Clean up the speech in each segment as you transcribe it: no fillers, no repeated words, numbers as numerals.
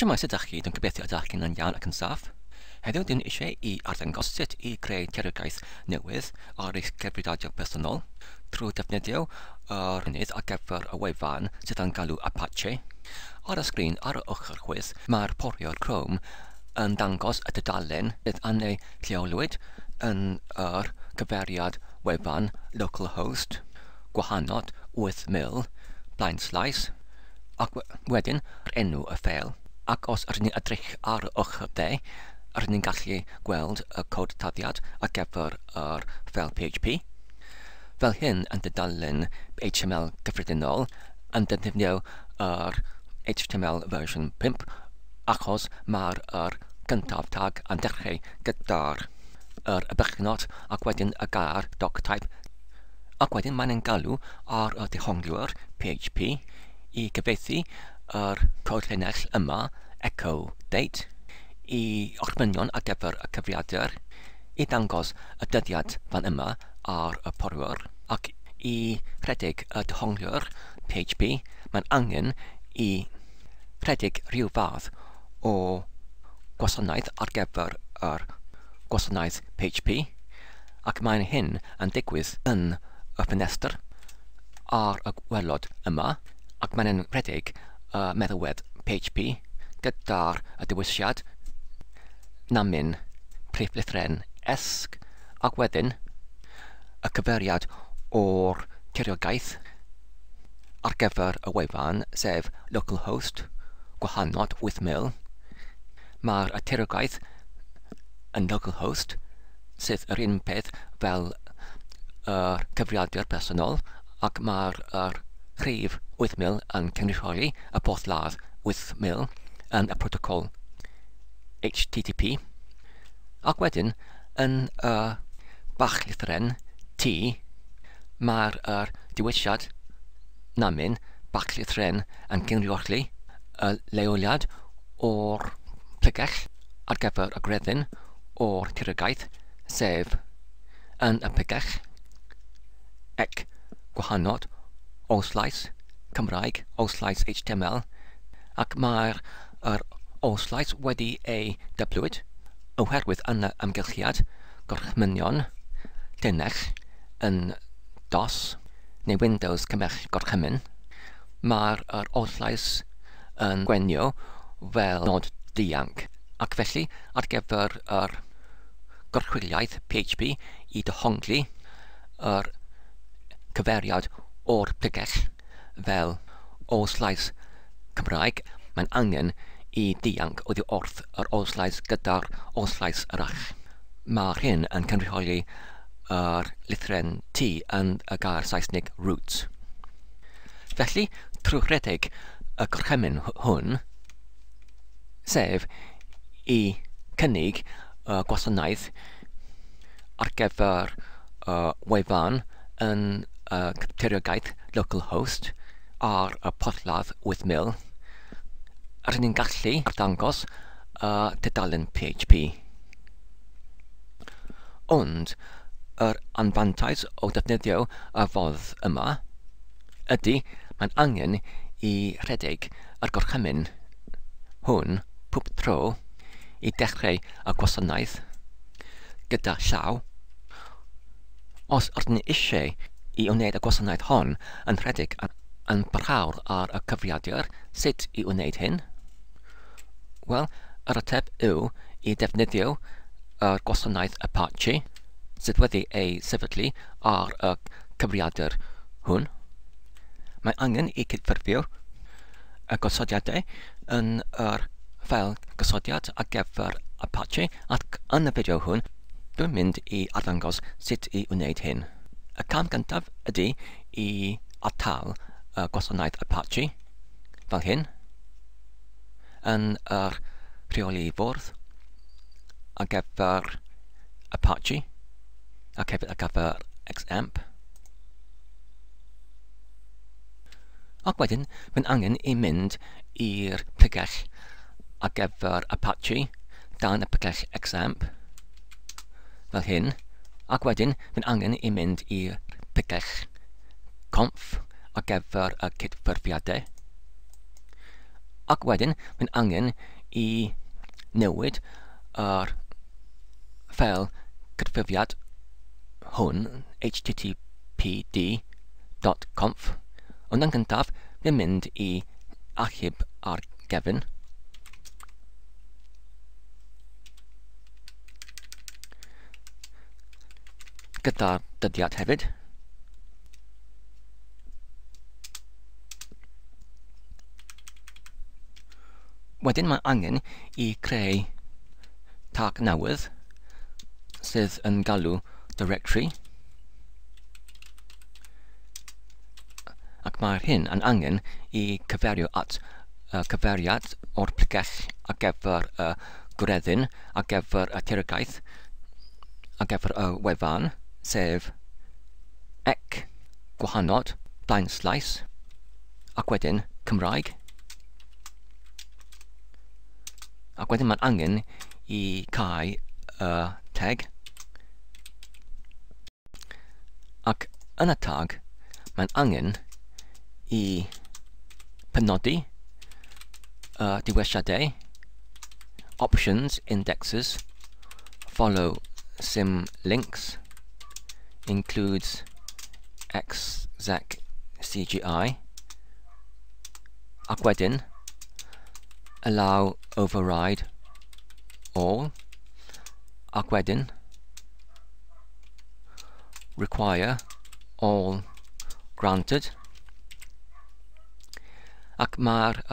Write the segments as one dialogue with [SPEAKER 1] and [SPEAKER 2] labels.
[SPEAKER 1] Shwmae, sut ydach chi? Dwi'n gobeithio ydach chi'n yn iawn ac yn saff. Heddiw dwi'n eisiau i arddangos sut i greu tiriogaeth newydd ar eich cyfrifiadur personol trwy defnyddio yr mynydd ar gyfer y wefan sydd yn galw Apache. Ar y sgrin ar y ochr chwith mae'r poriwr Chrome yn dangos y dudalen sydd yn ei lleolwyd yn yr cyfeiriad wefan localhost gwahanol 8000 blaenslaes ac wedyn yr enw y ffeil, ac os ydyn ni'n edrych ar y ochr dde, rydyn ni'n gallu gweld y cod tarddiad ar gyfer yr ffeil PHP. Fel hyn yn dudalen HTML gyffredinol yn defnyddio yr HTML version 5 achos mae'r yr gyntaf tag yn dechrau gyda'r yr ybychnod ac wedyn y gair doctype ac wedyn mae'n ein galw ar y dehonglwyr PHP i gyfieithu yr cod llinell yma, echo date, i orchmynion ar gyfer y cyfrifiadur, i ddangos y dyddiad fan yma ar y porwr, ac i rhedeg y dehonglwyr PHP, mae'n angen i rhedeg rhyw fath o gwasanaeth ar gyfer yr gwasanaeth PHP, ac mae'n hyn yn digwydd yn y ffenestr ar y gwaelod yma, ac mae'n rhedeg y meddalwedd PHP gyda'r dewisiad namyn prif lythrennau S ac wedyn y cyfeiriad o'r tiriogaeth ar gyfer y wefan, sef localhost gwahanol 8000. Mae'r tiriogaeth yn localhost, sydd yr un peth fel yr cyfrifiadur personol, ac mae'r yr rhif 8000 yn cynrychioli y porthladd 8000 yn y protocol HTTP. Ac wedyn, yn y bach llythyren T, mae'r yr dewisiad namyn bach llythyren yn cynrychioli y leoliad o'r pregell ar gyfer y gredyn o'r tiriogaeth, sef yn y pregell ec gwahanol olslais Cymraeg, olslais HTML, ac mae'r yr olslais wedi ei dyblwyd oherwydd yn y amgylchiad gorchmynion llinell yn DOS neu Windows cymell gorchymyn, mae'r yr olslais yn gwenio fel nod dianc, ac felly ar gyfer yr gorchwyliaeth PHP i dehongli yr cyfeiriad o'r pregell fel olslais Cymraeg, mae'n angen i dianc oddi wrth yr olslais gyda'r olslais arall. Mae hyn yn cynrychioli yr lythyren T yn y gair Saesneg root. Felly, trwy rhedeg y gorchymyn hwn, sef i cynnig y gwasanaeth ar gyfer y wefan yn y tiriogaeth localhost ar y porthladd 8000, rydyn ni'n gallu arddangos y tudalen PHP. Ond yr anfantais o defnyddio y ffordd yma ydy mae'n angen i rhedeg yr gorchymyn hwn pob tro i dechrau y gwasanaeth gyda llaw. Os ydyn ni eisiau i wneud y gwasanaeth hon yn rhedeg yn parhaol ar y cyfrifiadur, sut i wneud hyn? Wel, yr ateb yw i defnyddio yr gwasanaeth Apache sydd wedi ei sefydlu ar y cyfrifiadur hwn. Mae angen i cydffurfio y gosodiadau yn yr ffeil gosodiad ar gyfer Apache, ac yn y fideo hwn dwi'n mynd i arddangos sut i wneud hyn. Y cam gyntaf ydy i atal y gwasanaeth Apache fel hyn yn yr rheoli fwrdd ar gyfer Apache ac hefyd ar gyfer XAMPP. Ac wedyn, mae'n angen i mynd i'r pregell ar gyfer Apache dan y pregell XAMPP fel hyn, ac wedyn mae'n angen i mynd i'r pregell conf ar gyfer y cydffurfiadau. Ac wedyn mae'n angen i newid yr ffeil cyfrifiad hwn httpd.conf. Ond yn gyntaf, fi'n mynd i achub ar gefn. Gyda'r dyddiad hefyd. Wedyn mae angen i creu tag newydd sydd yn galw directory, ac mae'r hyn yn angen i cyferio at y cyfeiriad o'r pregell ar gyfer y gwreddyn ar gyfer y tiriogaeth ar gyfer y wefan, sef ec gwahanod blaen slaes ac wedyn Cymraeg. Ac wedyn mae'n angen i cau y tag. Ac yn y tag mae'n angen i penodi y diwesiadau, options, indexes, follow symlinks, includes exec CGI, ac wedyn allow override all, ac wedyn require all granted. Ac mae'r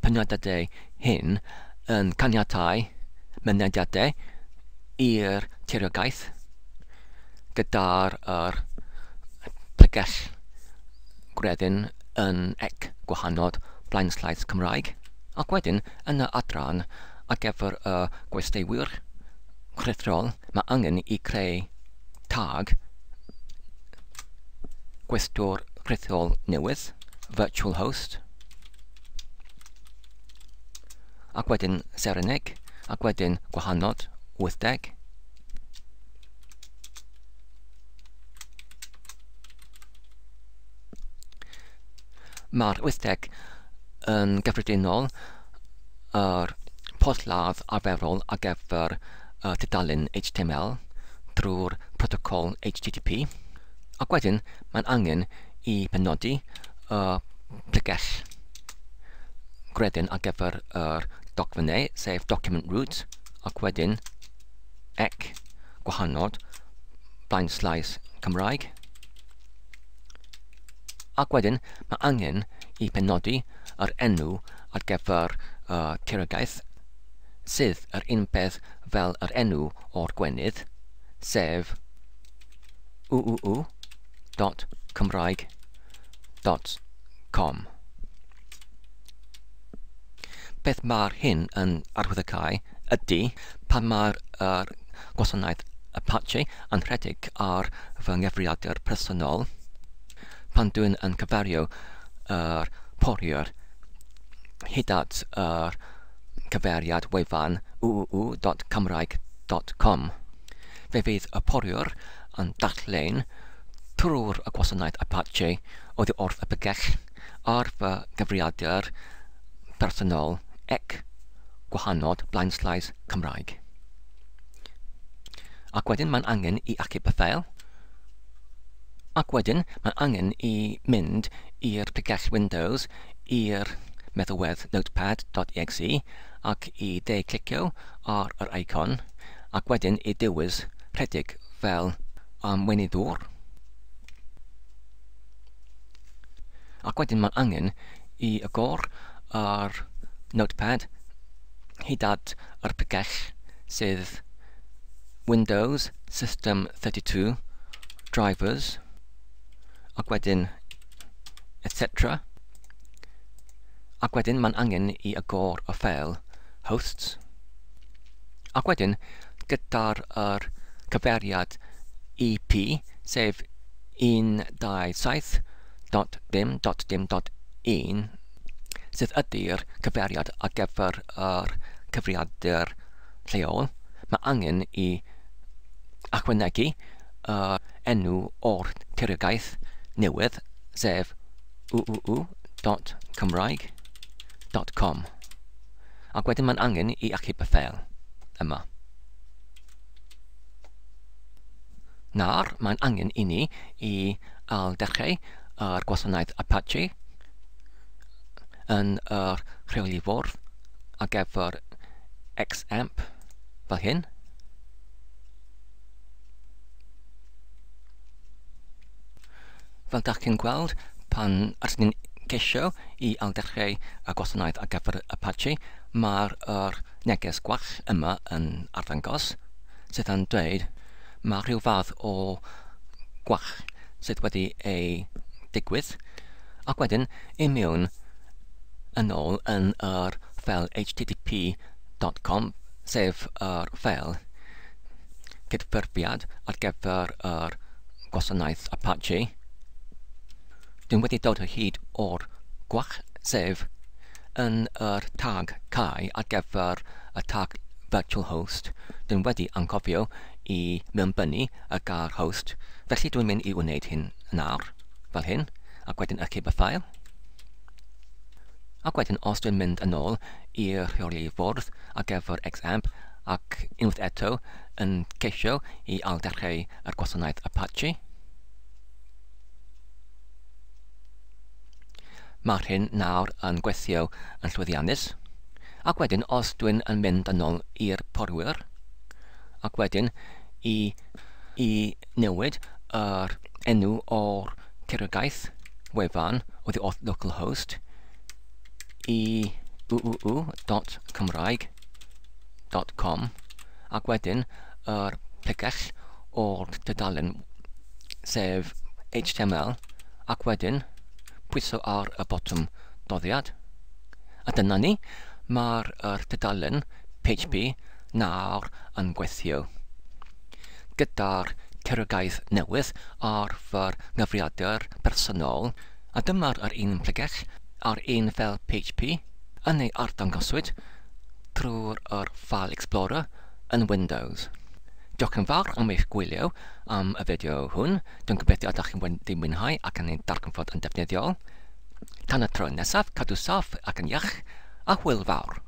[SPEAKER 1] penodiadau hyn yn caniatáu mynediadau i'r tiriogaeth gyda'r pregell gwreddyn yn ec gwahanod blaenslaes Cymraeg. Ac wedyn yn y adran ar gyfer y gwesteiwyr rhithiol mae angen i creu tag gwestwr rhithiol newydd, virtual host, ac wedyn sereneg, ac wedyn gwahanod 80. Mae'r 80 yn gyffredinol yr porthladd arferol ar gyfer y tudalen HTML drwy'r protocol HTTP, ac wedyn mae'n angen i penodi y pregell gwreddyn ar gyfer yr dogfennau, sef document root, ac wedyn ec gwahanod blaen slaes Cymraeg. Ac wedyn mae angen i penodi yr enw ar gyfer y tiriogaeth sydd yr un peth fel yr enw o'r gwenydd, sef www.cymraeg.com. Beth mae'r hyn yn arwyddocau ydy pan mae'r gwasanaeth Apache yn rhedeg ar fy nghyfrifiadur personol, pan dwi'n yn cyferio yr poriwr hyd at yr cyfeiriad wefan www.cymraeg.com. Fe fydd y poriwr yn darllen trwy'r gwasanaeth Apache oddi wrth y pregell ar fy nghyfrifiadur personol ec gwahanod blaenslaes Cymraeg. Ac wedyn mae'n angen i achub y ffeil. Ac wedyn mae angen i mynd i'r pregell Windows i'r meddalwedd notepad.exe ac i de-clicio ar yr icon ac wedyn i dewis rhedeg fel weinyddwr. Ac wedyn mae angen i agor yr notepad hyd at yr pregell sydd Windows System 32 Drivers ac wedyn etc. Ac wedyn mae'n angen i agor y ffeil hosts. Ac wedyn gyda'r cyfeiriad IP, sef 127.dim.dim.1, sydd ydy'r cyfeiriad ar gyfer yr cyfrifiadur lleol, mae angen i ychwanegu y enw o'r tiriogaeth newydd, sef www.cymraeg.com. Ac wedyn mae'n angen i achub y ffeil yma. Nawr, mae'n angen i ni i ailddechrau yr gwasanaeth Apache yn yr rheoli fwrdd ar gyfer XAMPP fel hyn. Fel dach chi'n gweld, pan ydyn ni'n ceisio i ailddechrau y gwasanaeth ar gyfer Apache, mae'r yr neges gwall yma yn arddangos, sydd yn dweud mae rhyw fath o gwall sydd wedi ei digwydd, ac wedyn i mewn yn ôl yn yr ffeil http.com, sef yr ffeil cydffurfiad ar gyfer yr gwasanaeth Apache. Dwi'n wedi dod o hyd o'r gwall, sef yn yr tag cau ar gyfer y tag virtual host. Dwi'n wedi anghofio i mewnbynnu y gair host, felly dwi'n mynd i wneud hyn nawr, fel hyn, ac wedyn achub y ffael. Ac wedyn os dwi'n mynd yn ôl i'r rheoli fwrdd ar gyfer XAMPP ac unwaith eto yn ceisio i ailddechrau yr gwasanaeth Apache, mae'r hyn nawr yn gweithio yn llwyddiannus. Ac wedyn os dwi'n yn mynd yn ôl i'r porwyr ac wedyn i newid yr enw o'r tiriogaeth wefan oddi wrth localhost i www.cymraeg.com ac wedyn yr pregell o'r tudalen sef HTML ac wedyn pwyso ar y botwm doddiad. A dyna ni, mae'r yr tudalen PHP nawr yn gweithio gyda'r tiriogaeth newydd ar fy nghyfrifiadur personol, a dyma'r yr un pregell a'r un ffeil PHP yn ei arddangoswyd trwy'r yr File Explorer yn Windows. Diolch yn fawr am eich gwylio am y fideo hwn. Dwi'n gobeithio ydych chi'n wedi mwynhau ac yn ei darganfod yn defnyddiol. Tan y tro nesaf, cadw saff ac yn iach, a hwyl fawr!